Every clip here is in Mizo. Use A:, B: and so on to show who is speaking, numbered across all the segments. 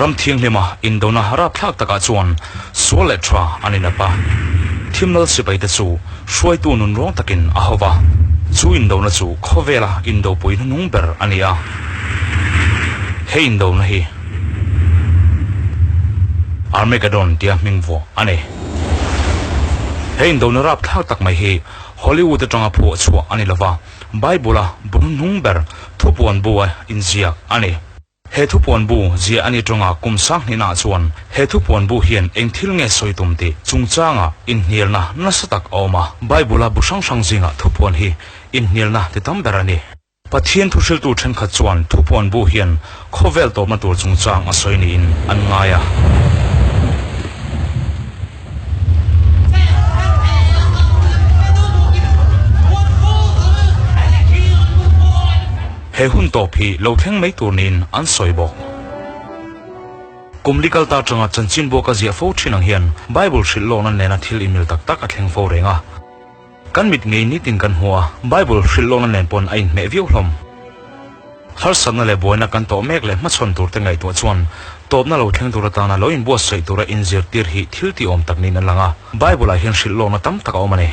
A: Ram thianghlima indona rapthlak takah chuan sual leh tha an inap a. Thimlal sipaite chu hruaitu nunrawng takin a ho va. Chu indona chu khawvela indopui hnuhnung ber a ni a. He indona hi Armageddon tia hming vuah a ni. He indona rapthlak tak mai hi Hollywood atanga phuah chhuah a ni lova, Bible-a bu hnuhnung ber thupuan bu a inziak a ni. He thupuan bu ziah a ni tawngah kum sang hnihnaah chuan he thupuan bu hian eng thil nge sawi tum tih chungchangah inhnialna nasa tak a awm a. Bible-a bu hrang hrang zingah thupuan hi inhnialna ti tam ber a ni. Pathian thuhriltu thenkhat chuan thupuan bu hian khawvel tawpna tur chungchang a sawi niin an ngai a. He hun tawp hi lo thleng mai tur niin an sawi bawk. Kum li kal ta atanga chanchin buaka ziah fo thin ang hian Bible hrilh lawkna nena thil inmil tak tak a thleng fo reng a. Kan mit ngei nitin kan hmu a, Bible hrilh lawkna nen pawn a inhmeh viau hlawm. Harsatna leh buaina kan tawh mek leh hmachhawn turte ngaihtuah chuan tawpna lo thleng tur atana lo inbuatsaih tura inzirtir hi thil tihawm tak niin a lang a. Bible-ah hian hrilh lawkna tam tak a awm a ni.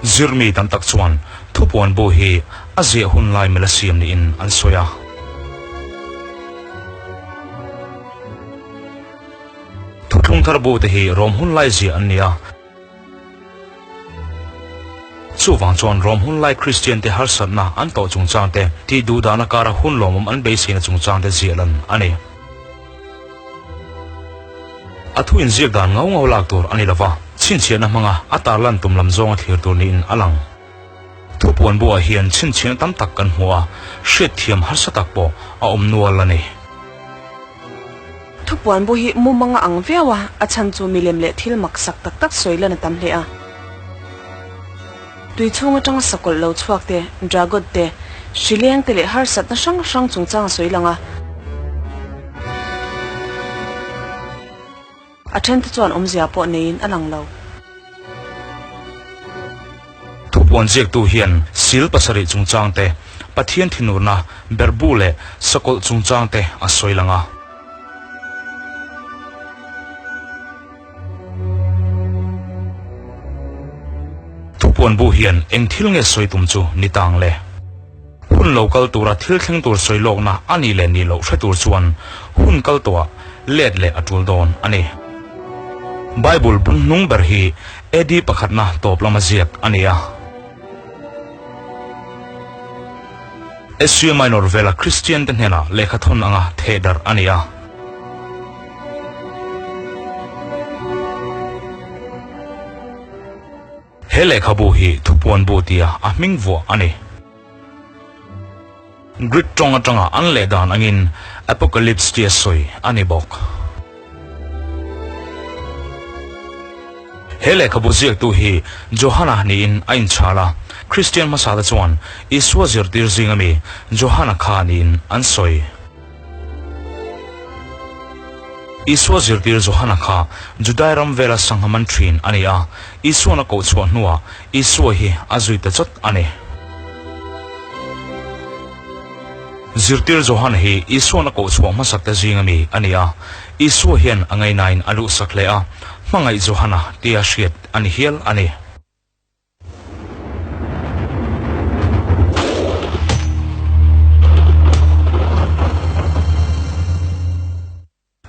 A: Zirmi tam tak chuan thupuan bu hi a ziah hun lai mila siam niin an sawi a. Thuthlung thar bu te hi Rom hun lai ziah an ni a. Chuvang chuan Rom hun lai Kristian te harsatna an tawh chungchang te, tih duh dahna kara hun lawmawm an beiseina chungchang te ziah lan a ni. A thu inziak dan ngau ngau lak tur a ni lova, chhinchhiahna hmanga a tarlan tum lam zawnga thlir tur niin a lang. Thupuan buah hian chhinchhiahna tam tak kan hmu a, hriatthiam harsa tak pawh a awm nual a ni.
B: Thupuan bu hi mumang a ang viau a, a chhan chu milem leh thil mak sak tak tak sawi lan a tam hle a. Tui chhung atanga sakawlh lo chhuak te, dragon te, hri leng te leh harsatna hrang hrang chungchang a sawi lang a. A then te chuan awmzia pawh neiin a lang lo.
A: Thupuan ziaktu hian sil pasarih chungchang te, Pathian thinurna, berhbu leh sakawlh chungchang te a sawi lang a. Thupuan bu hian eng thil nge sawi tum chu ni tang le? Hun lo kal tura thil thleng tur sawi lawkna a nih leh nih loh hre tur chuan hun kal tawhah let leh a tul dawn a ni. Bible bun hnung ber hi AD pakhatna tawp lama ziak a ni a. Asia Minor vela Kristian te hnenah lehkha thawn anga theh darh a ni a. He lehkhabu hi thupuan bu tia a hming vuah a ni. Greek tawng atanga an leh dan angin Apocalypse tia sawi a ni bawk. He lehkhabu ziaktu hi Johana niin a inchhal a, Kristian hmasate chuan Isua zirtir zinga mi Johana kha niin an sawi. Isua zirtir Johana kha Judai ram vela sangha man thin a ni a, Isuan a koh chhuah hnuah Isua hi a zui ta chawt a ni. Zirtir Johana hi Isuan a koh chhuah hmasak te zinga mi a ni a, Isua hian a ngainain a luhsak hle a, hmangaih Johana tia hriat a ni hial a ni.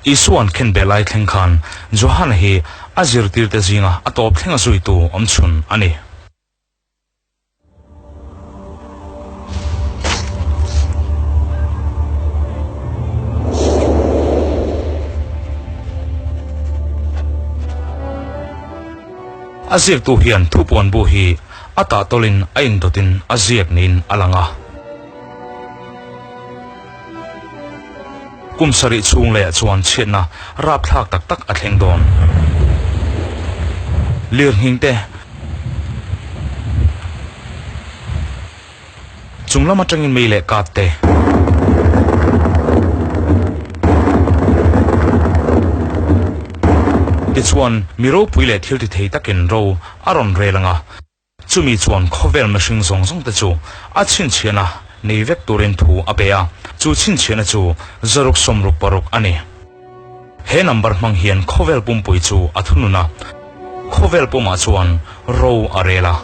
A: Isua'n khenbeh lai thleng khan Johana hi a zirtirte zinga a tawp thlenga zuitu awm chhun a ni. A ziaktu hian thupuan bu hi a tahtawlin a indawtin a ziak niin a lang a. Kum sarih chhung leiah chuan chhiatna rapthlak tak tak a thleng dawn. Lirnghing te Chung lam atangin mei leh kat te. Tichuan, mi ropui leh thil ti thei takin ro a rawn rel ang a, chumi chuan khawvel mihring zawng zawng te chu a chhinchhiahna nei vek turin thu a pe a, chu chhinchhiahna chu 166 a ni. He number hmang hian khawvel pumpui chu a thunun a, khawvel pumah chuan ro a rel a.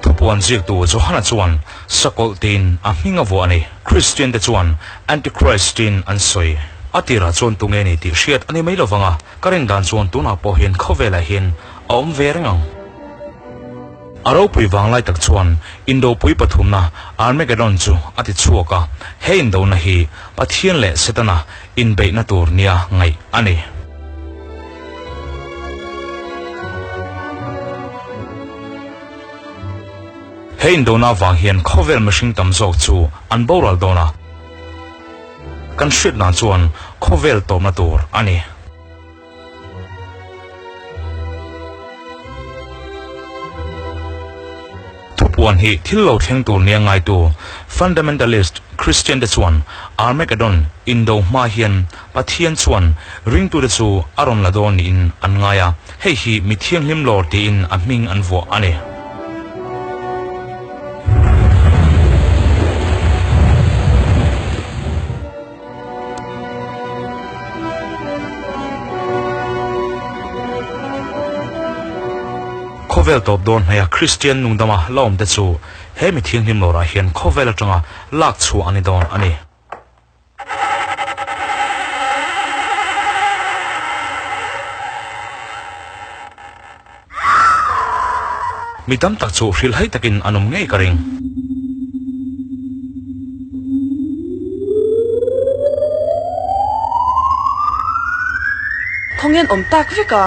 A: Thupuan ziaktu Johana chuan sakawlh tiin a hming a vuah a ni. Kristiante chuan Antichrist tiin an sawi. A tirah chuan tunge ni tih hriat a ni mai lovang a, ka rin dan chuan tunah pawh hian khawvelah hian a awm ve reng ang. A ropui vanglai tak chuan Indopui pathumna Armageddon chu a ti chhuak a, he indona hi Pathian leh Setana inbeihna tur nia ngaih a ni. He indona avang hian khawvel mihring tam zawk chu an boral dawn a, kan hriat dan chuan khawvel tawpna tur a ni. Thupuan hi thil lo thleng tur nia ngaitu fundamentalist Kristian te chuan Armageddon indo hma hian Pathian chuan ringtute chu a rawn la dawn niin an ngai a, hei hi mi thianghlim lawr tiin a hming an vuah a ni. Khawvel tawp dawn hmaia Kristian nungdama la awmte chu he mi thianghlim lawrah hian khawvel atanga lak chhuah a ni dawn a ni. Mi tam tak chu hrilhhai takin an awm ngei ka ring.
B: Khawngen awm tak vek a.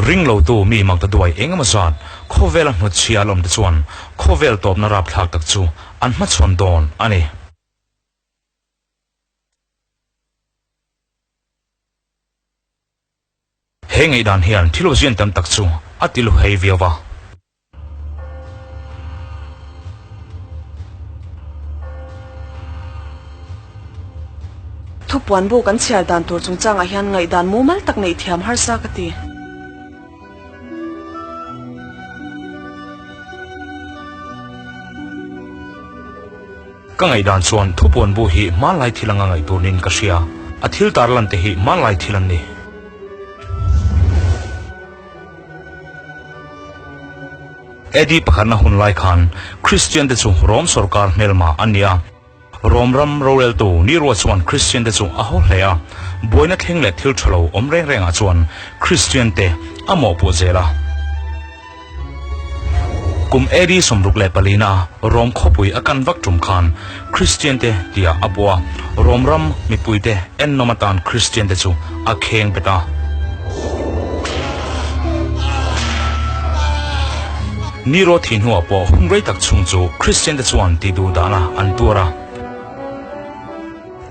A: Ring lotu mi mak ta duai eng emaw zat khawvela hnutchhia a lawmte chuan khawvel tawpna rapthlak tak chu an hmachhawn dawn a ni. He ngaihdan hian thil awzian tam tak chu a ti luhei viau va.
B: Thupuan bu kan chhiar dan tur chungchangah hian ngaihdan mumal tak neih thiam harsa ka ti.
A: Ka ngaihdan chuan thupuan bu hi hmanlai thil anga ngaih tur niin ka hria. A thil tarlan te hi hmanlai thil an ni. AD pakhatna hun lai khan Kristian te chu Rom sorkar hmelma an ni a. Rom ram roreltu Nero chuan Kristian te chu a haw hle a. Buaina thleng leh thil tha lo awm reng rengah chuan Kristian te a mawhpuh zel a. Kum AD 64 na Rom khawpui a kan vak tum khan Kristian te tia a pawh a, Rom ram mipui te ennawm atan Kristian te chu a kheng bet a. Nero thih hnuah pawh hun rei tak chhung chu Kristian te chuan tih duh dana an tuar a.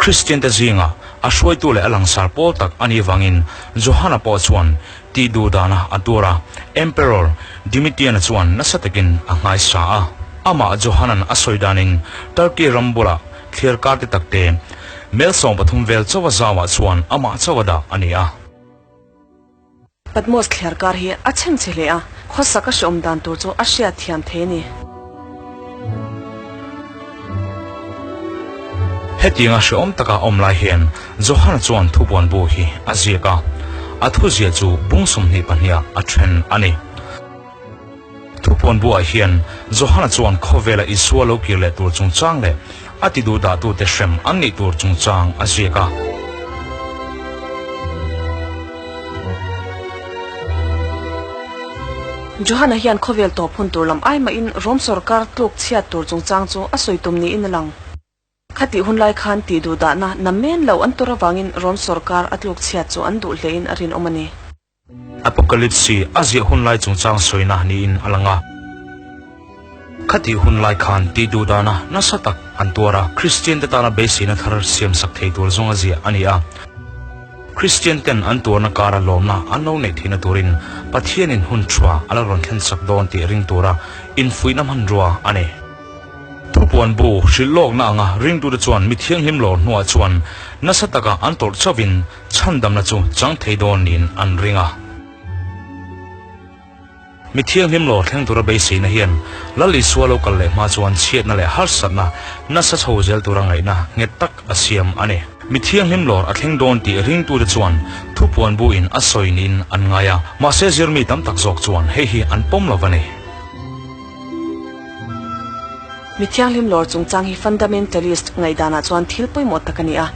A: Kristian te zinga a hruaitu leh a langsar pawl tak a nih vangin Johana pawh chuan Tih duh dana a tuar a, Emperor Domitian-a chuan nasa takin a nghaisa a. Amah Johanan a sawi danin Turkey ram bulah thliar kar te tak te mel 13 vel chauha zauah chuan amah chauha dah a ni a.
B: Patmos thliar kar hi a chhengchhe hle a, khawsak a hreawm dan tur chu a hriat thiam thei a ni.
A: Hetianga hreawm taka awm lai hian Johana chuan thupuan bu hi a ziak a, a thuzia chu bung 22 ah a then a ni. Thupuan buah hian Johana chuan khawvela Isua lo kir leh tur chungchang leh a ti duhdahtute hrem an nih tur chungchang a ziak a.
B: Johana hian khawvel tawp hun tur lam ai mahin Rom sorkar tluk chhiat tur chungchang chu a sawi tum niin a lang. Khatih hun lai khan tih duhdahna namen lo an tur avangin Rom sorkar a tluk chhiat chu an duh hlein a rinawm a ni.
A: Apocalypse a ziah hun lai chungchang sawina niin a lang a. Khatih hun lai khan tih duhdahna nasa tak an tuar a, Kristian te tana beiseina thar siamsak thei tur zawnga ziah a ni a. Kristian ten an tuarna kara lawmna an lo neih theihna turin Pathianin hun thua a la rawn thlensak dawn tih ring tura infuihna hmanrua a ni. Thupuan bu hrilh lawkna anga ringtute chuan mi thianghlim lawr hnuah chuan nasa taka an tawrh chauhin chhandamna chu chang thei dawn niin an ring a. Mi thianghlim lawr thleng tura beiseina hian Lal Isua lo kal leh hma chuan chhiatna leh harsatna nasa chho zel tura ngaihna nghet tak a siam a ni. Mi thianghlim lawr a thleng dawn tih ringtute chuan thupuan bu in a sawi niin an ngai a, mahse zirmi tam tak zawk chuan hei hi an pawm lo va ni.
B: Mi thianghlim lawr chungchang hi fundamentalist ngaihdanah chuan thil pawimawh tak a ni a,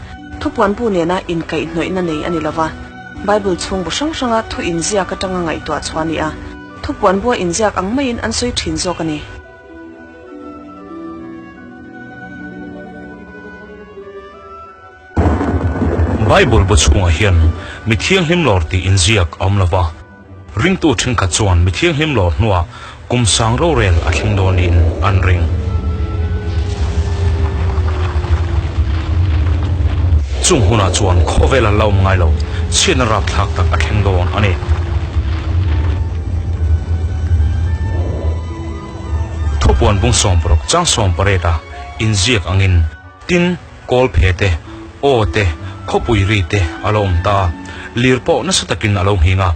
B: thupuan bu nena inkaihhnawihna nei a ni lo va. Bible chhung bu hrang hranga thu inziak atanga ngaihtuah chhuah a ni a, thupuan bua inziak ang maiin an sawi thin zawk a ni.
A: Bible bu chhungah hian mi thianghlim lawr tih inziak a awm lo va. Ringtu thenkhat chuan mi thianghlim lawr hnuah kum sang rorel a thleng dawn niin an ring. Chung hunah chuan khawvel a la awm ngai lo, chhiatna rapthlak tak a thleng dawn a ni. Thupuan bung 16 chang 18 a inziak angin, Tin, kawl phe te, aw te, khawpui ri te a lo awm ta a, lir pawh nasa takin a lo nghing a.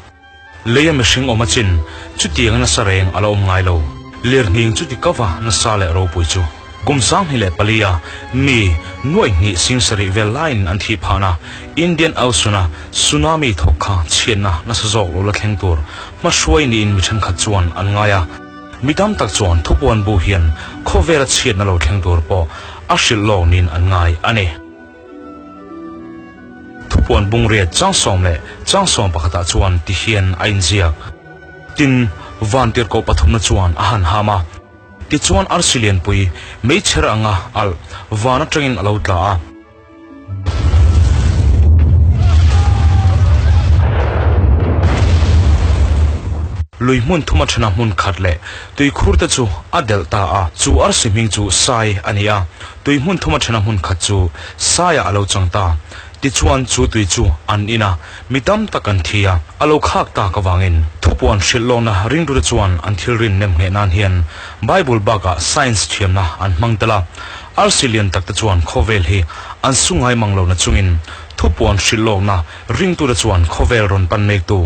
A: Leia mihring awm a chin, chutianga nasa reng a la awm ngai lo. Lirnghing chuti kava nasa leh ropui chu. Kum 2004 a mi nuaih hnih sing sarih vel laiin an thih phahna Indian Ocean-a tsunami thawk kha chhiatna nasa zawk lo la thleng tur hmahruai niin mi thenkhat chuan an ngai a. Mi tam tak chuan thupuan bu hian khawvela chhiatna lo thleng tur pawh a hrilh lawk niin an ngai a ni. Thupuan bungriat chang sawm leh chang sawm pakhatah chuan ti hian a inziak. Tin, vantirhkoh pathumna chuan a han ham a. Tichuan arsi lianpui meichher anga alh van atangin a lo tla a. Lui hmun thum athena hmun khat leh tuikhur te chu a delh ta a. Chu arsi hming chu Sai a ni a. Tui hmun thum athena hmun khat chu Saiah a lo chang ta. Tichuan chu tui chu an in a, mi tam tak an thi a, a lo khak tak avangin. Thupuan hrilh lawkna ringtute chuan an thil rin nem ngheh nan hian Bible bakah science thiamna an hmang tel a. Arsi lian takte chuan khawvel hi an su ngai mang lo na chungin thupuan hrilh lawkna ringtute chuan khawvel rawn pan mektu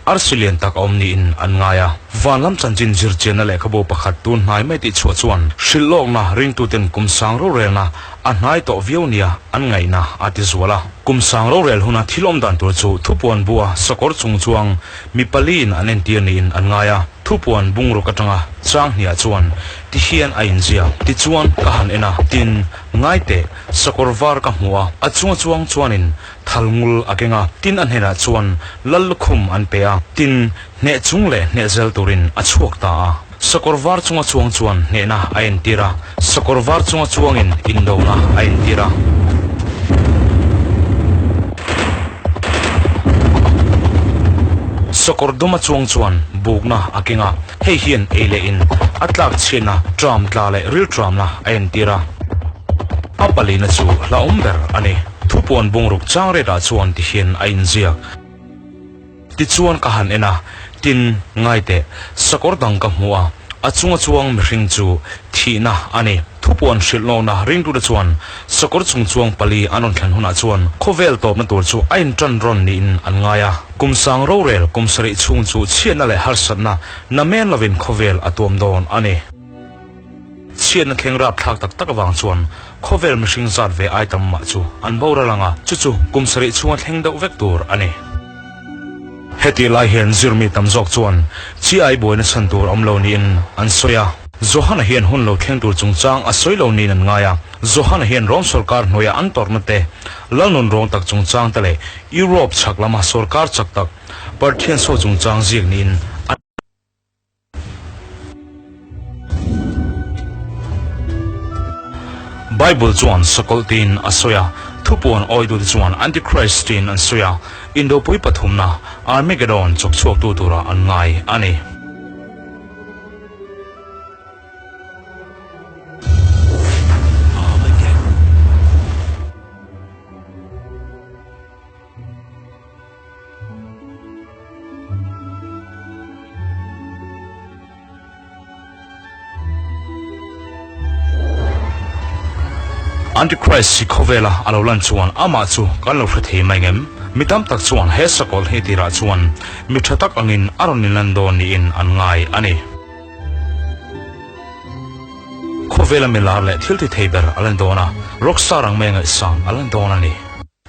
A: arsi lian tak a awm niin an ngai a. Van lam chanchin zirchianna lehkhabu pakhat tun hnai mai tih chhuah chuan hrilh lawkna ringtuten kum sang rorelna a hnai tawh viau nia an ngaihna a ti zual a. Kum sang rorel huna thil awm dan tur chu thupuan bua sakawr chung chuang mi paliin an entir niin an ngai a. Thupuan bungruk atanga chang hniah chuan ti hian a inziak. Tichuan ka han en a, tin, ngai teh, sakawr var ka hmu a, a chunga chuang chuanin thal ngul a keng a, tin a hnenah chuan lal lukhum an pe a, tin, hneh chung leh hneh zel turin a chhuak ta a. Sakawr var chunga chuang chuan hnehna a entir a, sakawr var chunga chuangin indona a entir a. Sakawr duma chuang chuan bukna a keng a, hei hian ei leh in a tlak chhiatna tram tla leh ril tramna a entir a. A palina chu hlauhawm ber a ni. Thupuan bungruk chang retah chuan ti hian a inziak. Tichuan ka han en a, tin, ngai teh, sakawr dang ka hmu a, a chunga chuang mihring chu thihna a ni. Thupuan hrilh lawkna ringtute chuan sakawr chung chuang pali an rawn thlen hunah chuan khawvel tawpna tur chu a inṭan rawn niin an ngai a. Kum sang rorel kum sarih chhung chu chhiatna leh harsatna namen lovin khawvel a tuam dawn a ni. Chhiatna thleng rapthlak tak tak avang chuan khawvel mihring zat ve ai tam mah chu an boral ang a, chu chu kum sarih chhunga thleng deuh vek tur a ni. Hetih lai hian zirmi tam zawk chuan chi ai buaina chhan tur awm lo niin an sawi a. Johana hian hun lo thleng tur chungchang a sawi lo niin an ngai a. Johana hian Rom sawrkar hnuaia an tawrhna te, Lalnun rawng tak chungchang te leh Europe chhak lama sawrkar chak tak Parthians ho chungchang ziak niin an Bible chuan sakawlh tiin a sawi a, thupuan awitute chuan Antichrist tiin an sawi a, Indopui pathumna Armageddon chawkchhuaktu tura an ngai a ni. Antichrist hi khawvela a lo lan chuan amah chu kan lo hre thei mai ngem? Mi tam tak chuan he sakawlh hi tirah chuan mi tha tak angin a rawn inlan dawn niin an ngai a ni. Khawvela mi lar leh thil ti thei ber a lan dawn a, rockstar ang mai ngaihsang a lan dawn a ni.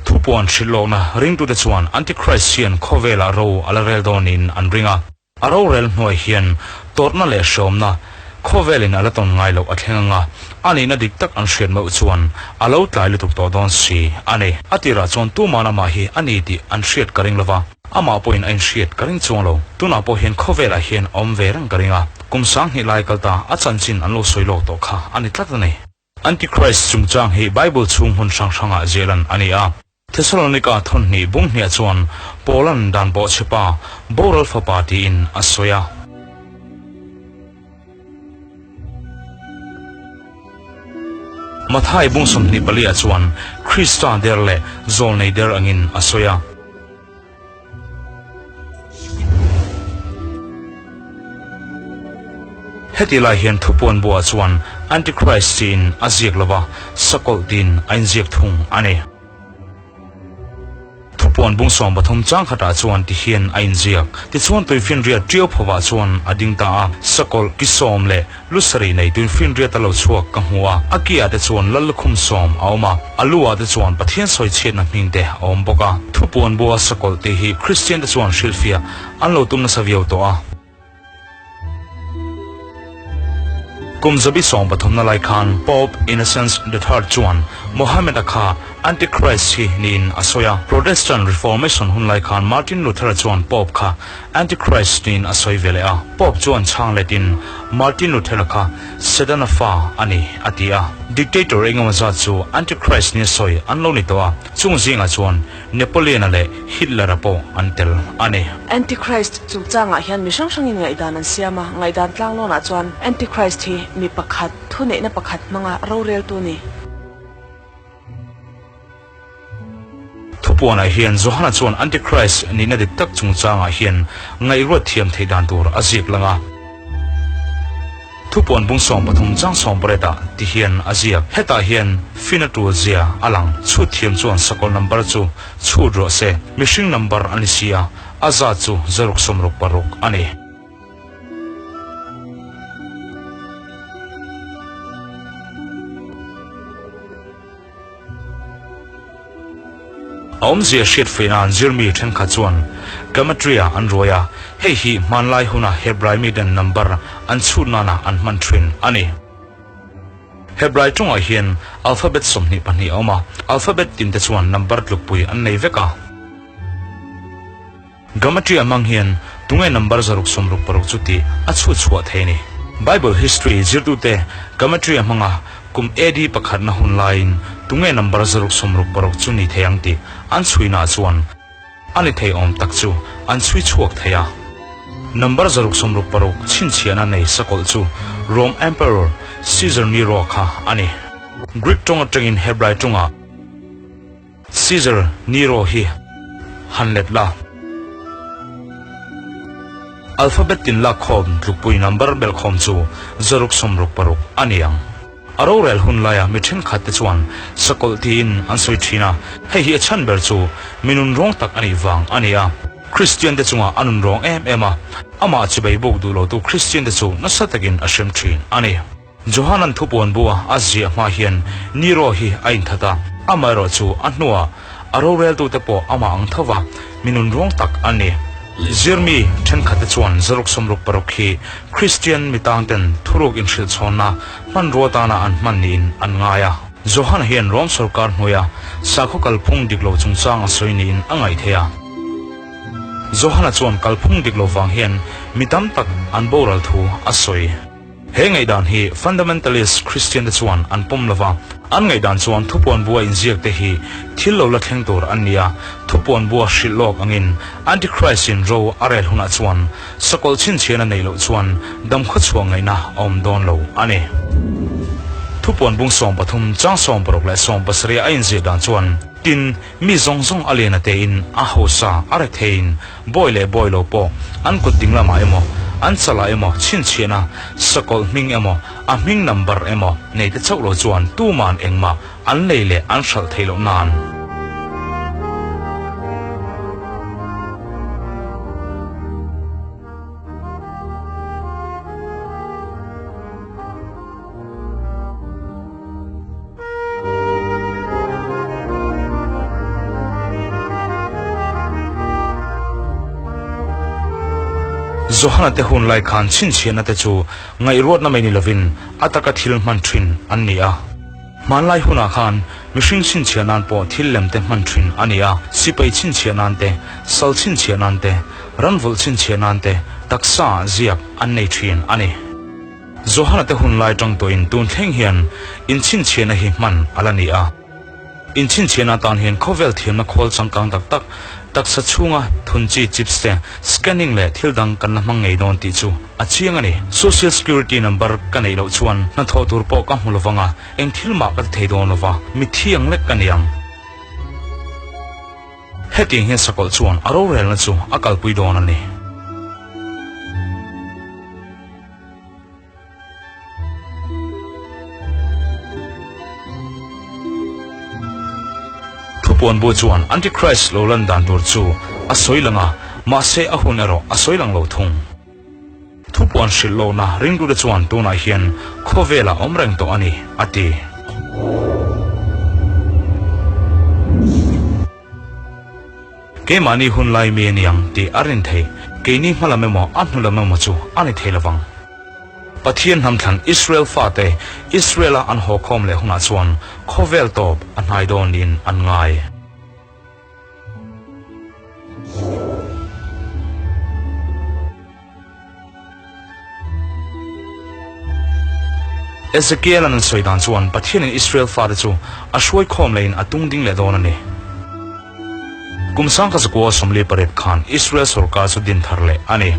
A: Thupuan hrilh lawkna ringtute chuan Antichrist hian khawvelah ro a la rel dawn niin an ring a. A rorel hnuai hian tawrhna leh hreawmna khawvelin a la tawn ngai loh a thleng anga, a nihna dik tak an hriat meuh chuan a lo tlai lutuk tawh dawn si a ni. A tirah chuan tuman amah hi a ni tih an hriat ka ring lova, amah pawhin a inhriat ka ring chuang lo. Tunah pawh hian khawvelah hian a awm ve reng ka ring a, kum sanghnih lai kal ta a chanchin an lo sawi lawk tawh kha a ni tlat a ni. Antichrist chungchang hi Bible chhung hmun hrang hrangah ziahlan a ni a. Thesalonika thawnhnih bunghniah chuan Paula'n dan bawhchhepa boral fapa tiin a sawi a. Mathai bung 24 ah chuan Krista der leh zawlnei der angin a sawi a. Heti lai hian thupuan buah chuan Antichrist tiin a ziak lova, sakawlh tiin a inziak thung a ni. Thupuan bung 13 chang khatah chuan ti hian a inziak. Tichuan tuifinriat ṭiau phovah chuan a ding ta a, sakawlh ki sawm leh Lu sarih nei tuinfinriat a lo chhuak ka hmu a, a ki ah te chuan lal lukhum sawm a awm a, a lu ah te chuan Pathian sawichhiatna hming te a awm bawk a. Thupuan bua sakawlh tih hi Kristian te chuan hrilhfiah an lo tum nasa viau tawh a. Kum zabi 13 na lai khan Pope Innocent the Third chuan Mohammed-a kha Antichrist hi niin a sawi a. Protestant Reformation hun lai khan Martin Luther-a chuan Pope kha Antichrist niin a sawi ve leh a. Pope chuan chhang letin Martin Luther-a kha Setana fa a ni a ti a. Dictator engemaw zat chu Antichrist nia sawi an lo ni tawh a, chung zingah chuan Napoleon-a leh Hitler-a pawh an tel a ni.
B: Antichrist chungchangah hian mi hrang hrangin ngaihdan an siam a, ngaihdan tlanglawnah chuan Antichrist hi mi pakhat, thuneihna pakhat hmanga roreltu a ni.
A: Thupuanah hian Johana chuan Antichrist nihna dik tak chungchangah hian ngaihruat thiam theih dan tur a ziak lang a. Thupuan bung 13 chang 18 ah ti hian a ziak. Hetah hian fina tul zia a lang. Chhut thiam chuan sakawlh number chu chhut rawh se. Mihring number a ni si a, a zat chu 666 a ni. A awmzia hriat fei nan zirmi thenkhat chuan Gematria an ruai a, hei hi hmanlai huna Hebrai miten number an chhut nana an hman thin a ni. Hebrai tawngah hian alphabet 22 a awm a, alphabet tinte chuan number tlukpui an nei vek a. Gematria hmang hian tunge number 666 chu tih a chhut chhuah thei ni. Bible history zirtute Gematria hmanga kum AD pakhatna hun laiin tunge number 666 chu ni thei ang tih an chhuinaah chuan a ni thei awm tak chu an chhui chhuak thei a. Number 666 chhinchhiahna nei sakawlh chu Rome Emperor Caesar Nero kha a ni. Greek tawng atangin Hebrai tawngah Caesar Nero hi han let la. Alphabet tin lak khawm tlukpui number belhkhawm chu 666 a ni ang. A rorel hun laia mi thenkhat te chuan sakawlh tiin an sawi thin a, hei hi a chhan ber chu mi nunrawng tak a nih vang a ni a. Kristian te chungah a nunrawng em em a, amah chibei buk duh lotu Kristian te chu nasa takin a hrem thin a ni. Johanan thupuan bua a ziah hma hian Nero hi a inthat a, amaherawh chu a hnuah a roreltute pawh amah ang tho va, mi nunruang tak an ni. Zirmi thenkhatte chuan 666 hi Kristian mi tangten thuruk inhrilhchhawnna hmanrua tana an hman niin an ngai a. Johan hian Rom sorkar hnuaia sakhaw kalphung dik lo chungchang a sawi niin a ngaih theih a. Johana chuan kalphung dik lo vang hian mi tam tak an boral thu a sawi. He ngaihdan hi Fundamentalist Kristian te chuan an pawm lova, an ngaihdan chuan thupuan bua inziak te hi thil lo la thleng tur an ni a, thupuan bua hrilh lawk angin Antichrist in ro a rel hunah chuan sakawlh chhinchhian a neih loh chuan damkhaw chhuah ngaihna a awm dawn lo a ni. Thupuan bung 13 chang 16 leh 17 a inziah dan chuan, Tin, mi zawng zawng a lian a tein a hausa a retheiin Bawi leh bawi lo pawh an kut ding lamah emaw, an chalah emaw chhinchhiahna sakawlh hming emaw, a hming number emaw nei te chauh lo chuan tuman engmah an lei leh an hralh theih loh nan. Johana te hun lai khan chhinchhiahna te chu ngaihruatna mai ni lovin a taka thil hman thin an ni a. Hmanlai hunah khan mihring chhinchhiah nan pawh thil lem te hman thin a ni a, sipai chhinchhiah nan te, sal chhinchhiah nan te, ranvulh chhinchhiah nan te taksa ziak an nei thin a ni. Johana te hun lai tang tawhin tun thleng hian inchhinchhiahna hi hman a la ni a. Inchhinchhiahna atan hian khawvel thiamna khawl changkang tak tak, taksa chhunga thun chi chips te, scanning leh thil dang kan la hmang ngei dawn tih chu a chiang a ni. Social Security number ka neih loh chuan hnathawh tur pawh ka hmu lovang a, eng thil mah ka ti thei dawn lova, mitthi ang lek ka ni ang. Hetiang hian sakawlh chuan a rorelna chu a kalpui dawn a ni. Thupuan bu chuan Antichrist lo lan dan tur chu a sawi lang a, mahse a hun erawh a sawi lang lo thung. Thupuan hrilh lohna ringtute chuan tunah hian khawvel a awm reng tawh a ni, a ti. Keimahni hun lai mi a ni ang tih a rin thei. Keini hma lam emaw a hnu lam emaw chu a ni thei lovang. Pathian hnamthlan Israel fate Israel-a an haw khawm leh hunah chuan khawvel tawp a hnai dawn niin an ngai. Ezekiel-a'n an sawi dan chuan Pathianin Israel fate chu a hruai khawm leiin a tung ding leh dawn a ni. Kum sangkhat zakua 48 khan Israel sorkar chu din thar leh a ni.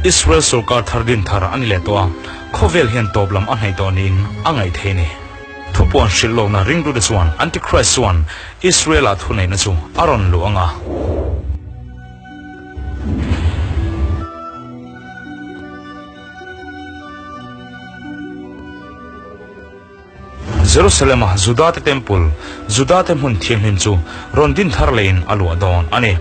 A: Israel sorkar thar din thar a ni leh tawh a, khawvel hian tawp lam a hnaih tawh niin a ngaih thei a ni. Thupuan hrilh lohna ringtute chuan Antichrist chuan Israel-ah thuneihna chu a rawn luh ang a. Jerusalem-a Judate Temple, Judate hmun thianghlim chu rawn din thar leiin a luah dawn a ni.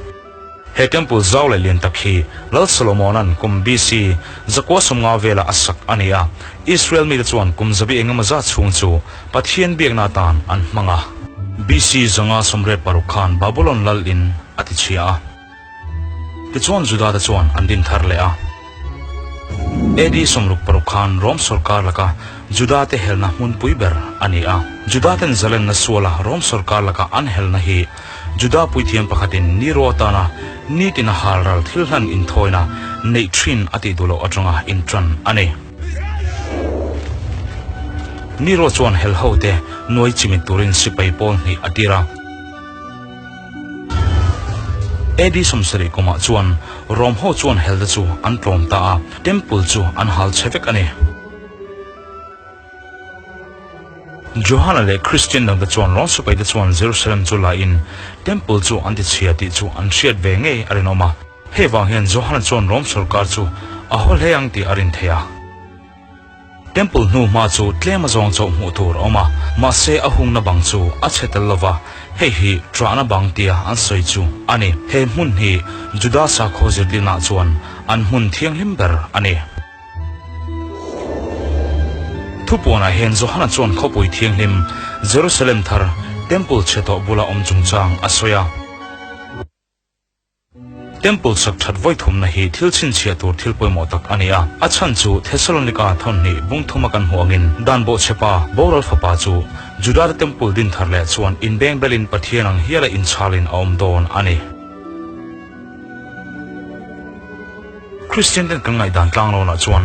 A: He temple zau leh lian tak hi Lal Solomona'n kum BC 950 vela a sak a ni a, Israel mite chuan kum zabi engemaw zat chhung chu Pathian biakna atan an hmang a. BC 586 khan Babulon lal in a ti chhia a. Tichuan Juda te chuan an din thar leh a. AD 66 khan Rom sorkar laka Juda te helna hmunpui ber a ni a. Juda ten zalenna suala Rom sorkar laka an helna hi Juda puithiam pakhatin Nero atana nitina halral thil hlan inthawina neih thin a tih duh loh atanga intan a ni. Nero chuan hel hote nuai chimit turin sipai pawl hnih a tir a. AD 70 kumah chuan Rom ho chuan helte chu an tlawm ta a, Temple chu an hal chhe vek a ni. Johana leh Kristian dangte chuan Rom sipaite chuan Jerusalem chu la in Temple chu an tichhia tih chu an hriat ve ngei a rinawm a. Hei vang hian Johana chuan Rom sorkar chu a haw hle ang tih a rin thei a. Temple hnu hma chu tlem a zawng chauh hmuh tur a awm a, mahse a hungna bang chu a chhe tel lova, hei hi ṭahna bang tia an sawi chu a ni. He hmun hi Juda sakhaw zirtirnaah chuan an hmun thianghlim ber a ni. Thupuanah hian Johana chuan khawpui thianghlim Jerusalem thar Temple chhe tawh bula awm chungchang a sawi a. Temple sak that vawi thumna hi thil chhinchhiah tur thil pawimawh tak a ni a. A chhan chu Thessalonika thawnhnih bung thuma kan hmuh angin dan bawhchhepa boral fapa chu Judate Temple din thar leh chuan inbeng belin Pathian ang hiala inchhalin a awm dawn a ni. Kristian ten kan ngaihdan tlang lawnah chuan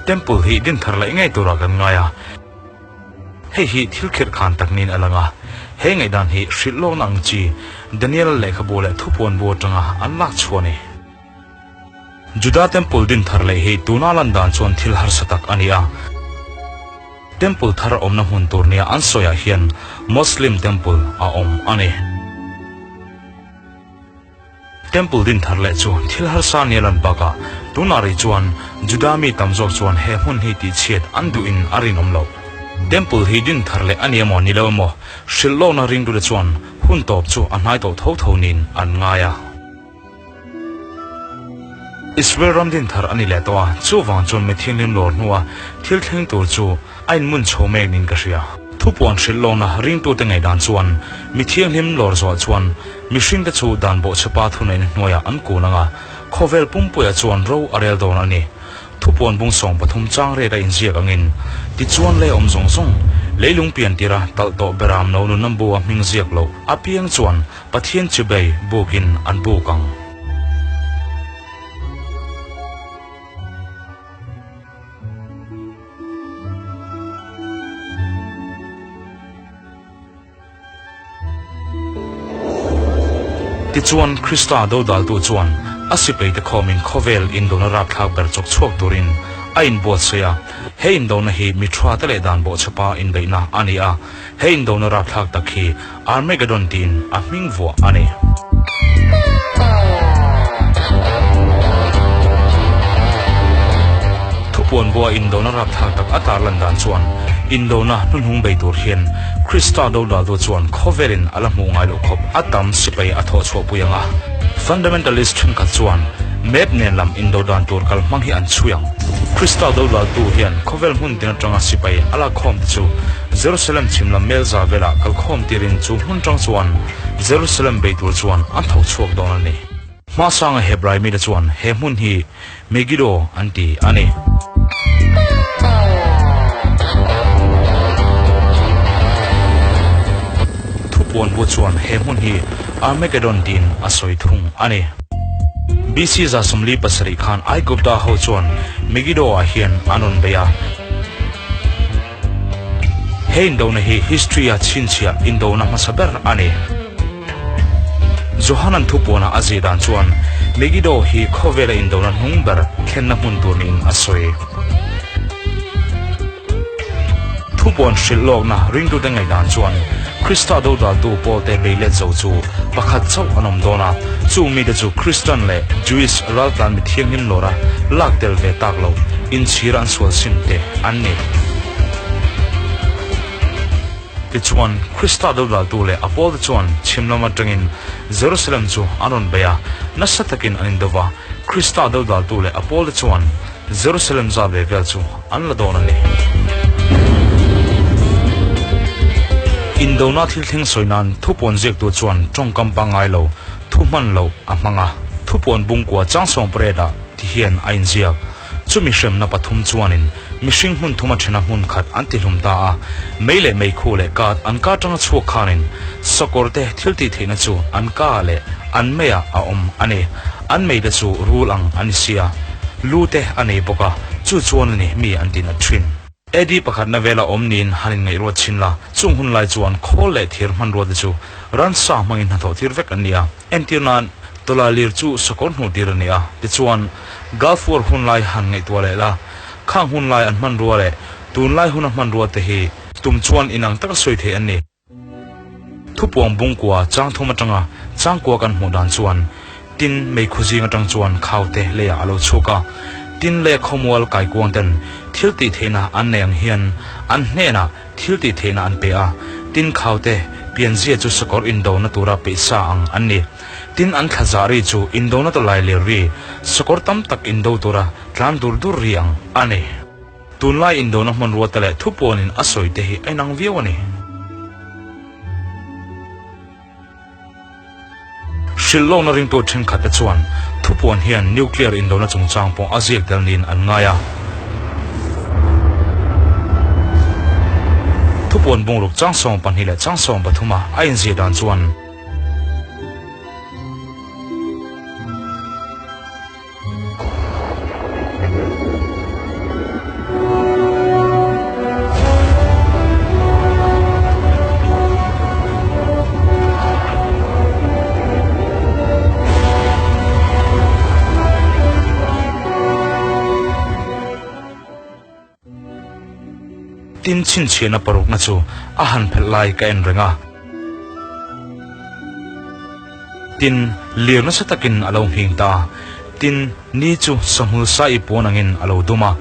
A: Temple hi din thar leh ngei turah kan ngai a, hei hi thil khirh khan tak niin a lang a, he ngaihdan hi hrilh lawkna ang chi Daniel-a lehkhabu leh thupuan bu atanga an lak chhuah a ni. Juda Temple din thar leh hi tuna lan dan chuan thil harsa tak a ni a, Temple thar awmna hmun tur nia an sawiah hian Muslim Temple a awm a ni. Temple din thar leh chu thil harsa nia lan bakah tunah rih chuan Juda mi tam zawk chuan he hmun hi tihchhiat an duhin a rinawm loh. Temple hi din thar leh a ni emaw ni lo emaw hrilh lawkna ringtute chuan hun tawp chu a hnai tawh tho tho niin an ngai a. Israel ram din thar a ni leh tawh a, chuvang chuan mi thianghlim lawr hnua thil thleng tur chu a inmun chho mek niin ka hria. Thupuan hrilh lawkna ringtute ngaihdan chuan mi thianghlim lawr zawh chuan mihringte chu dan bawhchhepa thuneihna hnuaiah an kun ang a. Khawvel pumpuia chuan ro a rel dawn a ni. Thupuan bung 13 chang ret a inziak angin, tichuan lei awm zawng zawng, leilung pian tira talh tawh beram no nunna bu a hming ziak loh apiang chuan Pathian chibei bukin an buk ang. Tichuan, Krista dodaltu chuan a sipaite khawmin khawvel indona rapthlak ber chawk chhuak turin a inbuatsaih a. He indona hi mi thate leh dan bawhchhepa inbeihna a ni a. He indona rapthlak tak hi Armageddon tiin a hming vuah a ni. Thupuan bua indona rapthlak tak a tarlan dan chuan indona hnuhnung bei tur hian Krista dodaltu chuan khawvelin a la hmuh ngai loh khawp a tam sipai a thawh chhuahpui ang a. Fundamentalist thenkhat chuan map nen lam indo dan tur kalhmang hi an chhui ang. Krista dodaltu hian khawvel hmun tin atanga sipai a lakkhawm te chu Jerusalem chhim lam mel za velah kalkhawm tirin chu hmun tang chuan Jerusalem bei tur chuan an tho chhuak dawn a ni. Hmasanga Hebrai mite chuan he hmun hi Megiddo an ti a ni. Thupuan bu chuan he hmun hi Armageddon tiin a sawi thung a ni. BC 47 khan Aigupta ho chuan Megiddo-ah hian an rawn bei a. He indona hi history-a chhinchhiah indona hmasa ber a ni. Johanan thupuana a zir dan chuan Megiddo hi khawvela indona hnung ber thlenna hmun tur niin a sawi. Thupuan hrilh lawkna ringtute ngaihdan chuan Krista dodaltu pawlte beilet zo chu pakhat chauh an awm dawn a, chung mite chu Kristan leh Jewish raltlan mi thianghlim lawra lak tel ve tak lo inchhir an sual sim te an ni. Tichuan, Krista dodaltu leh a pawlte chuan chhim lam atangin Jerusalem chu an rawn bei a, nasa takin an indo va, Krista dodaltu leh a pawlte chuan Jerusalem zat ve vel chu an la dawn a ni. Indona thil thleng sawi nan thupuan ziaktu chuan tawngkam pangngai lo, thu hman loh a hmang a. Thupuan bungkua chang sawmpariatah ti hian a inziak. Chumi hremna pathum chuanin mihring hmun thuma thena hmun khat an tihlum ta a, mei leh meikhu leh kat an ka atanga chhuak khanin sakawrte thil tih theihna chu an ka leh an meiah a awm a ni. An meite chu rul ang a ni sia, lu te a nei bawk a, chu chuan a ni mi an tinat thin. AD pakhatna vela awm niin han inngaihruat chhin la, chung hun lai chuan khawl leh thir hmanrua te chu ransa hmangin hnathawh tir vek an ni a. Entir nan, tawla lir chu sakawr hnuh tir a ni a, tichuan Gulf War hun lai han ngaihtuah leh la, khang hun lai an hmanrua leh tunlai huna hmanrua te hi tum chuan inang taka sawi theih an ni. Thupuang bungkua chang thum atanga changkua kan hmuh dan chuan tin meikhu zing atang chuan khaute leiah a lo chhuk a, tin leh khawmual kaikuang ten thil tih theihna an nei ang hian an hnenah thil tih theihna an pe a, tin khaute pianzia chu sakawr indona tura peih sa ang an ni. Tin an thla zah ri chu indona tawlai ler ri, sakawr tam tak indo tura tlan dur dur ri ang a ni. Tunlai indona hmanrua te leh thupuanin a sawi te hi a inang viau a ni. Hrilh lawkna ringtu thenkhat te chuan thupuan hian nuclear indona chungchang pawh a ziak tel niin an ngai a. Thupuan bungruk chang 12 leh chang 13 a a inziah dan chuan, Tin chhinchhiahna parukna chu a han phelh lai ka en reng a. Tin, lir nasa takin a lo nghing ta a. Tin, ni chu sahmul sa i puan angin a lo dum a,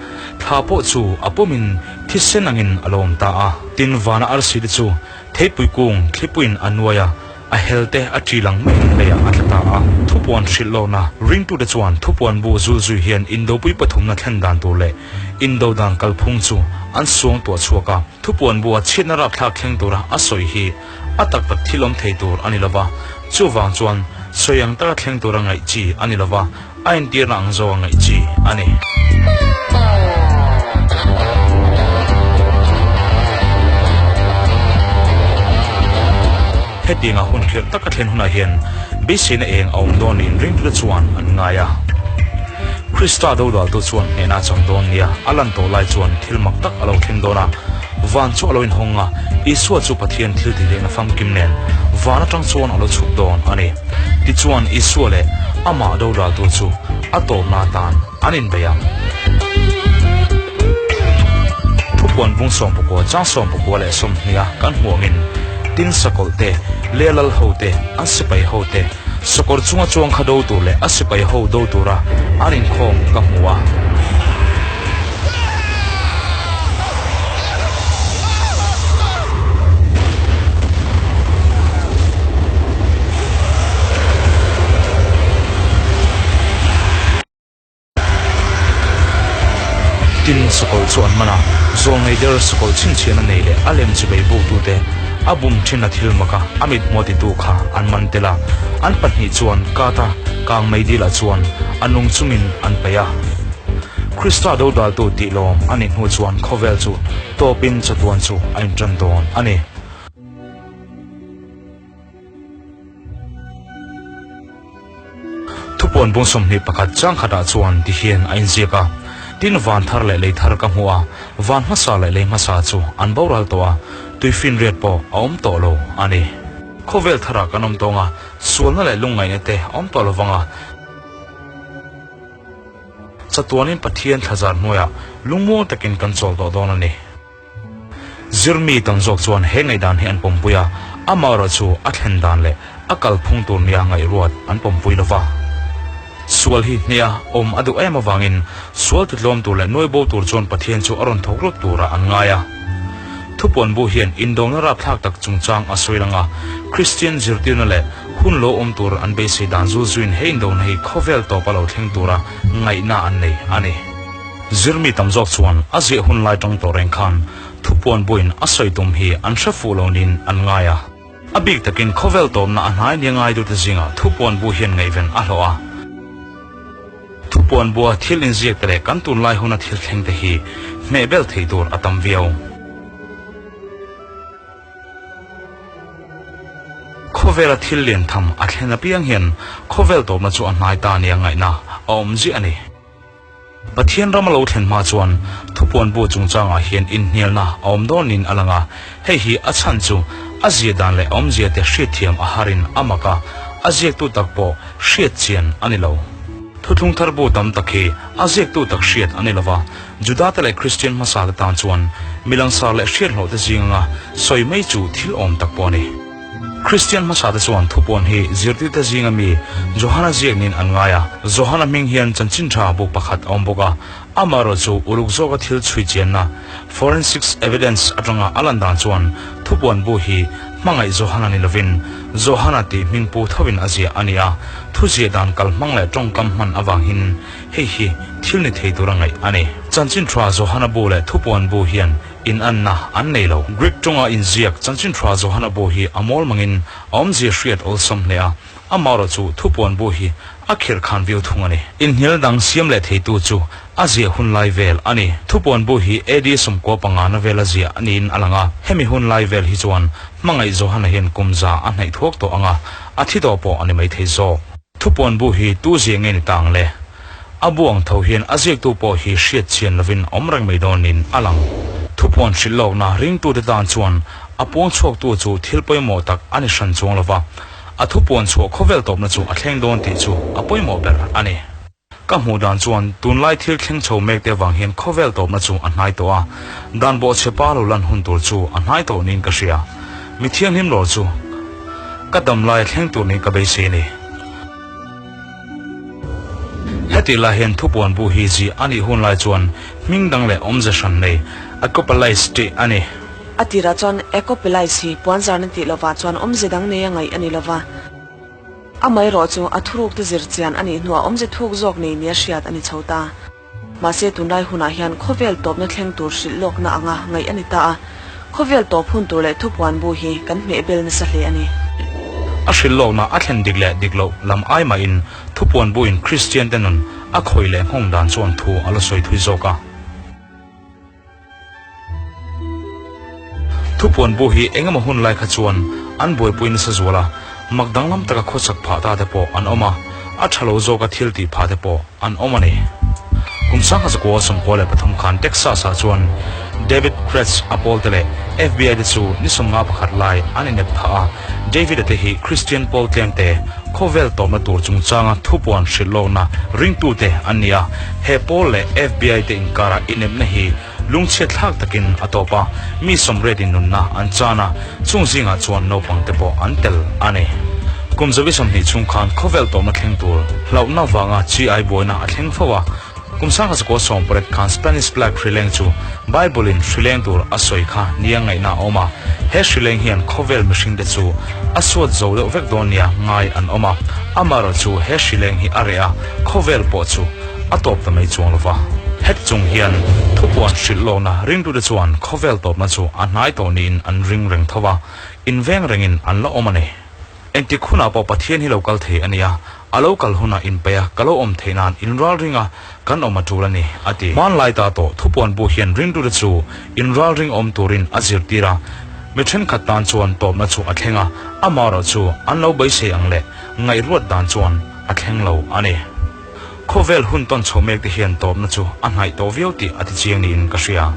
A: thla pawh chu a pawmin thisen angin a lo awm ta a. Tin, vana arsi te chu theipui kung thlipuiin a nuai a, a hel te a ṭi lang maiin leiah a tla ta a. Thupuan hrilh lohna ringtute chuan thupuan bu zul zui hian indopui pathumna thlen dan tur leh indo dan kalphung chu an suang tuah chhuak a. Thupuan bu a chhiatna rapthlak thleng tura a sawi hi a tak tak thil awm thei tur a ni lova, chuvang chuan sawi ang taka thleng tura ngaih chi a ni lova. A entirna ang zawk a ngaih chi a ni. Hetianga hun khirh taka thlen hunah hian beiseina eng a awm dawn niin ringtute chuan an ngai a. Krista dodaltu chuan hnehna a chang dawn nia a lan tawh lai chuan thil mak tak a lo thleng dawn a. Van chu a lo inhawng a, Isua chu Pathian thil tihleihna famkim nen van atang chuan a lo chhuk dawn a ni. Tichuan Isua leh amah dodaltu chu a tawpna atan an inbei ang. Thupuan bung sawmpakua chang sawmpakua leh sawmhniha kan hmuh angin tin sakawlh te, leh lal ho te, an sipai ho te, Sakawr chunga chuang kha do tur leh a sipai ho do tura an inkhawm ka hmu a. Tin, sakawlh chu an man a, zawlngei der sakawlh chhinchhiahna nei leh a lem chibei buktute a bum thin a thil mak a, a mithmuh titu kha an man tel a, an pahnih chuan kata kang mei dilah chuan a nung chungin an paih a. Krista dodaltu tih lawm a nih hnu chuan khawvel chu tawpin chatuan chu a intan dawn a ni. Thupuan bung 21 chang khatah chuan ti hian a inziak a, Tin van thar leh lei thar ka hmu a, van hmasa leh lei hmasa chu an boral tawh a, tuifinriat pawh a awm tawh lo a ni. Khawvel tharah kan awm tawng a, sualna leh lungngaihna te a awm tawh lovang a, chatuanin Pathian thlazar hnuaiah lungmuang takin kan chawl tawh dawn a ni. Zirmi tam zawk chuan he ngaihdan hi an pawmpui a, amaherawh chu a thlen dan leh a kalphung tur nia ngaihruat an pawmpui lo va. Sual hi hneha awm a duh em avangin sual titlawm tur leh nuai bo tur chuan Pathian chu a rawn thawk rawt turah an ngai a. Thupuan bu hian indawngna rapthlak tak chungchang a sawi lang a, Kristian zirtirna leh hun lo awm tur an beisei dan zul zuiin he indawngna hi khawvel tawpa lo thleng tura ngaihna an nei a ni. Zirmi tam zawk chuan a ziah hun lai tang tawh reng khan thupuan buin a sawi tum hi an hre fuh lo niin an ngai a. A bik takin khawvel tawpna a hnai nia ngaitute zingah thupuan bu hian ngaihven a hlawh a. Thupuan bua thil inziak te leh kan tunlai huna thil thleng te hi hmeh bel thei tur a tam viau. Khawvela thil lian tham a thlen apiang hian khawvel tawpna chu a hnai ta nia ngaihna a awm ziah a ni. Pathian ram a lo thlen hma chuan thupuan bu chungchangah hian inhnialna a awm dawnin a lang a, hei hi a chhan chu a zia dan leh awmzia te hriatthiam a harin a mak a, a ziaktu tak pawh hriat chian a ni lo. Thuthlung thar bu tam tak hi a ziaktu tak hriat a ni lo va, Judate leh Kristian hmasate tan chuan mi langsar leh hriathlawhte zinganga sawi mai chu thil awm tak pawh a ni. Kristian hmasate chuan thupuan hi zirtirte zinga mi Johana ziak niin an ngai a. Johana hming hian chanchin tha bu pakhat a awm bawk a, amaherawh chu uluk zawka thil chhui chianna, forensics evidence, atanga a lan dan chuan thupuan bu hi hmangaih Johana ni lovin Johana tih hming pu thovin a ziah a ni a, thu ziah dan kalhmang leh tawngkam hman avangin hei hi thil ni thei tura ngaih a ni. Chanchin tha Johana bu leh thupuan bu hian Inanna an nei lo. Greek tawnga inziak chanchin tha Johana bu hi a mawl mangin a awmzia hriat awlsam hle a, amaherawh chu thupuan bu hi a khirh khan viau thung a ni. Inhnial dang siam leh theitu chu a ziah hun lai vel a ni. Thupuan bu hi AD 15 na vela ziah niin a lang a, hemi hun lai vel hi chuan hmangaih Johana hian kum za a hnaih thuak tawh ang a, a thi tawh pawh a ni maithei zawk. Thupuan bu hi tu ziah nge ni ta ang le? A bu ang tho hian a ziaktu pawh hi hriat chian lovin awm reng mai dawnin a lang. Thupuan hrilh lawkna ringtute tan chuan a puang chhuaktu chu thil pawimawh tak a ni hran chuang lova, a thupuan chhuah khawvel tawpna chu a thleng dawn tih chu a pawimawh ber a ni. Ka hmuh dan chuan tunlai thil thleng chho mek te vang hian khawvel tawpna chu a hnai tawh a, dan bawhchhe pa lo lan hun tur chu a hnai tawh niin ka hria. Mi thianghlim lawr chu ka damlai a thleng tur niin ka beisei a ni. Hetih lai hian thupuan bu hi ziah a nih hun lai chuan hming dang leh awmze hran nei Acopelais tih a ni.
B: A tirah chuan Acopelais hi puanzarna tih lovah chuan awmze dang nei a ngaih a ni lova, amaherawh chu a thurukte zir chian a nih hnuah awmze thuk zawk nei nia hriat a ni chho ta. Mahse tunlai hunah hian khawvel tawpna thleng tur hrilh lawkna anga ngaih a ni ta a, khawvel tawp hun tur leh thupuan bu hi kan hmehbel nasa hle a ni.
A: A hrilhlawkna a thlen dik leh dik loh lam ai mahin thupuan buin Kristiante nun a khawih leh nghawng dan chuan thu a la sawi thui zawk a. Thupuan bu hi engemaw hun lai kha chuan an buaipui nasa zual a, mak danglam taka khawchak phah ta te pawh an awm a, a tha lo zawka thil tih phah te pawh an awm a ni. Kum 1993 khan Texas-ah chuan David Koresh a pawlte leh FBI te chu ni 51 lai an inep phah a, David-a te hi Kristian pawl tlemte khawvel tawpna tur chungchanga thupuan hrilh lawkna ringtute an ni a, he pawl leh FBI te inkara inepna hi lungchhiat thlak takin a tawp a, mi sawmriatin nunna an chan a, chung zingah chuan naupang te pawh an tel a ni. Kum zabi 20 chhung khan khawvel tawpna thleng tur hlauhna vanga chi ai buaina a thleng fo a, Kum 1918 khan Spanish Plague hrileng chu Bible-in hrileng tur a sawi kha nia ngaihna a awm a. He hrileng hian khawvel mihringte chu a suat zo deuh vek dawn nia ngai an awm a. Amaherawhchu he hrileng hi a reh a, khawvel pawh chu a tawp ta mai chuang lo va. Heti chung hian thupuan hrilh lawkna ringtute chuan khawvel tawpna chu a hnai tawh niin an ring reng tho va, inveng rengin an la awm a ni. Engtik hunah pawh Pathian hi lo kal thei a nia, a lo kal hunah inpeih a, ka lo awm theih nan inralring a, kan awm a tul a ni, a ti. Hmanlai ta tawh thupuan bu hian ringtute chu inralring awm turin a zirtir a, mi thenkhat tan chuan tawpna chu a thleng a, amaherawh chu an lo beisei ang leh ngaihruat dan chuan a thleng lo a ni. Khawvel hun tawn chho mek te hian tawpna chu a hnaih tawh viau tih a tichiang niin ka hria.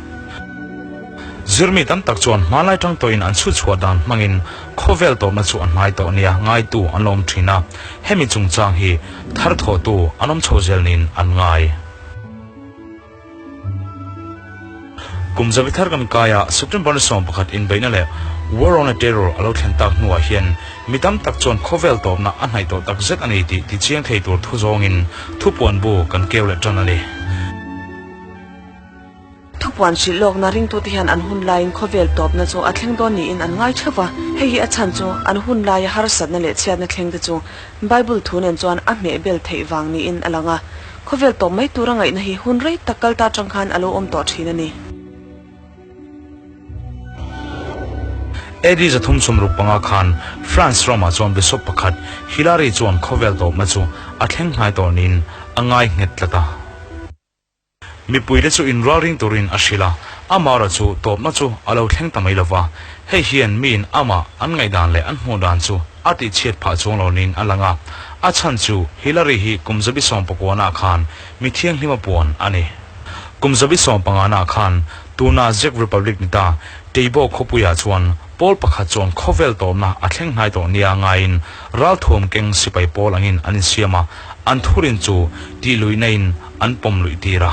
A: Zirmi tam tak chuan hmanlai tang tawhin an chhut chhuah dan hmangin khawvel tawpna chu a hnai tawh nia ngaitu an la awm thin a, hemi chungchang hi thar thawhtu an awm chho zel niin an ngai. Kum zabi thar kan kaia September ni 11 inbeihna leh War on a Terror a lo thlen tak hnuah hian mi tam tak chuan khawvel tawpna a hnaih tawh tak zet a ni tih tichiang thei tur thu zawngin thupuan bu kan keu leh tan a ni.
B: Thupuan hrilh lawkna ringtute hian an hun laiin khawvel tawpna chu a thleng dawn niin an ngai theuh va. Hei hi a chhan chu an hun laia harsatna leh chhiatna thlengte chu Bible thu nen chuan a hmeh bel theih vang niin a lang a. Khawvel tawp mai tura ngaihna hi hun rei tak kal ta atang khan a lo awm tawh thin a ni.
A: AD 365 khan France ramah chuan Bishop pakhat Hilary chuan khawvel tawpna chu a thleng hnai tawh niin a ngai nghet tlat a. Mipuite chu inralring turin a hrilh a, amaherawh chu tawpna chu a lo thleng ta mai lo va. Hei hian miin amah an ngaihdan leh an hmuh dan chu a tihchhiat phah chuang lo niin a lang a. A chhan chu Hillary hi kum zabi sawmpakuana khan mi thianghlima puan a ni. Kum zabi sawmpangana khan tuna Czech Republic ni ta Teibo khawpuiah chuan pawl pakhat chuan khawvel tawpna a thleng hnai tawh nia ngaiin ralthuam keng sipai pawl angin an insiam a, an thurin chu tihluihna in an pawm luih tir a.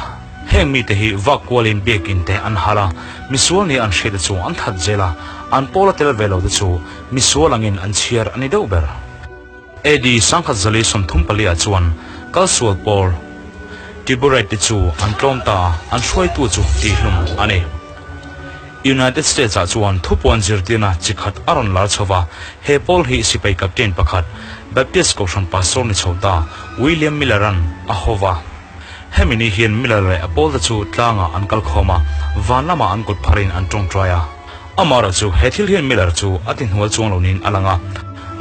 A: Heng mite hi vak kualin biakinn te an hal a, misual nia an hriat te chu an that zel a, an pawla tel ve lo te chu misual angin an chhiar a ni deuh ber. AD 1034 ah chuan kalsual pawl Tiburite te chu an tlawm ta a, an hruaitu chu tihhlum a ni. United States ah chuan thupuan zirtirna chi khat a rawn lar chho va, he pawl hi sipai captain pakhat, Baptist kohhran pastor ni chho ta William Miller-a'n a haw va. Hemi ni hian Miller leh a pawlte chu tlangah an kal khawm a, van lamah an kut pharin an tawngtai a. Amaherawh chu he thil hian Miller chu a tihnual chuang lo niin a lang a.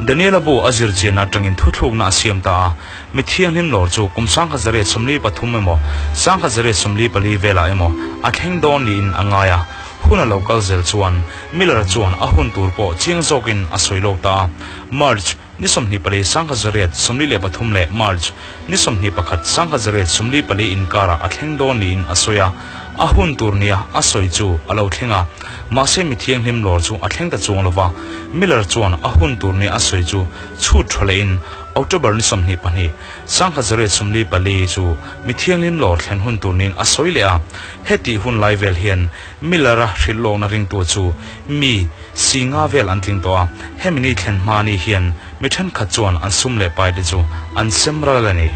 A: Daniel-a bu a zir chianna atangin thuthlukna a siam ta a, mi thianghlim lawr chu kum 1973 emaw 1974 velah emaw a thleng dawn niin a ngai a. Hun a lo kal zel chuan Miller-a chuan a hun tur pawh chiang zawkin a sawi lawk ta a. March ni 24 1943 leh March ni 21 1944 inkarah a thleng dawn niin a sawi a. A hun tur nia a sawi chu a lo thleng a, mahse mi thianghlim lawr chu a thleng ta chuang lo va. Miller chuan a hun tur nia a sawi chu chhut tha lehin October ni 22 1944 chu mi thianghlim lawr thlen hun tur niin a sawi leh a. Hetih hun lai vel hian Miller-a hrilh lawkna ringtu chu mi si nga vel an tling tawh a, hemi ni thlen hma ni hian mi thenkhat chuan an sum leh pai te chu an sem ral a ni.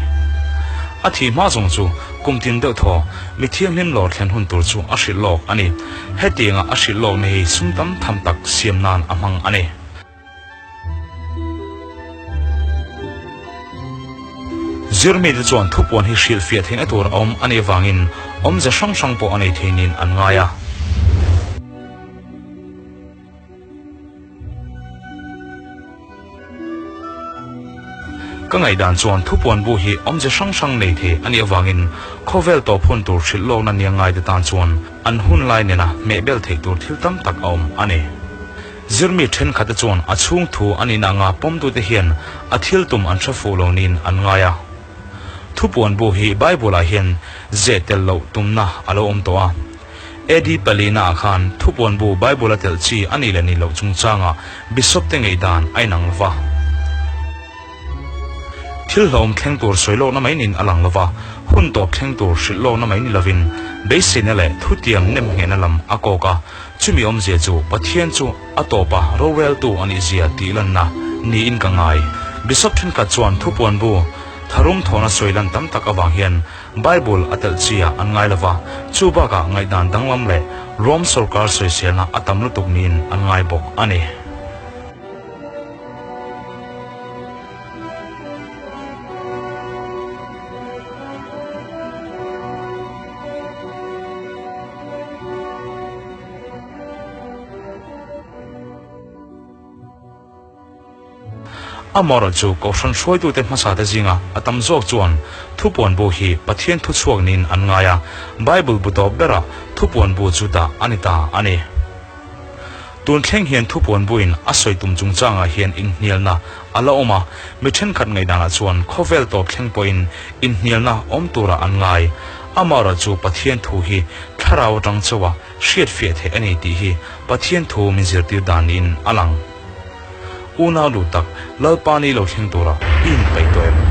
A: A thih hma zawng chu kum tin deuh thaw mi thianghlim lawr thlen hun tur chu a hrilh lawk a ni. Hetianga a hrilh lawkna hi sum tam tham tak siam nan a hmang a ni. Zirmite chuan thupuan hi hrilhfiah theihna tur a awm a nih avangin awmze hrang hrang pawh a nei thei niin an ngai a. Ka ngaihdan chuan thupuan bu hi awmze hrang hrang nei thei a nih avangin khawvel tawp hun tur hrilh lawkna nia ngaite tan chuan an hun lai nena hmehbel theih tur thil tam tak a awm a ni. Zirmi thenkhatte chuan a chhung thu a nihna anga pawmtute hian a thil tum an hre fuh lo niin an ngai a. Thupuan bu hi Bible-ah hian zeh tel loh tumna a lo awm tawh a. AD palina ah khan thupuan bu Bible a telh chi a nih leh nih loh chungchangah Bishop te ngaihdan a inang lova. Thil hlawm thleng tur sawi lawkna mai niin a lang lova, hun tawp thleng tur hrilh lawkna mai ni lovin beiseina leh thutiam nem nghehna lam a kawk a, chumi awmzia chu Pathian chu a tawpa roreltu a nih zia tih lanna niin ka ngai. Bishop thenkhat chuan thupuan bu tharum thawhna sawi lan tam tak avang hian Bible a telh chi ah an ngai lova, chu bakah ngaihdan danglam leh Rome sorkar sawiselna a tam lutuk niin an ngai bawk a ni. Amaherawhchu Kohhran hruaitute hmasate zinga a tam zawk chuan thupuan bu hi Pathian thuchhuak niin an ngai a, Bible bu tawp berah thupuan bu chu dah a ni ta a ni. Tun thleng hian thupuan buin a sawi tum chungchangah hian inhnialna a la awm a, mi thenkhat ngaihdanah chuan khawvel tawp thleng pawhin inhnialna awm turah an ngai. Amaherawhchu Pathian thu hi thlarau atang chauha hriatfiah theih a ni tih hi Pathian thu min zirtir dan niin a lang. Unau duh tak, Lalpa ni lo thleng tura i inpeih tawh em?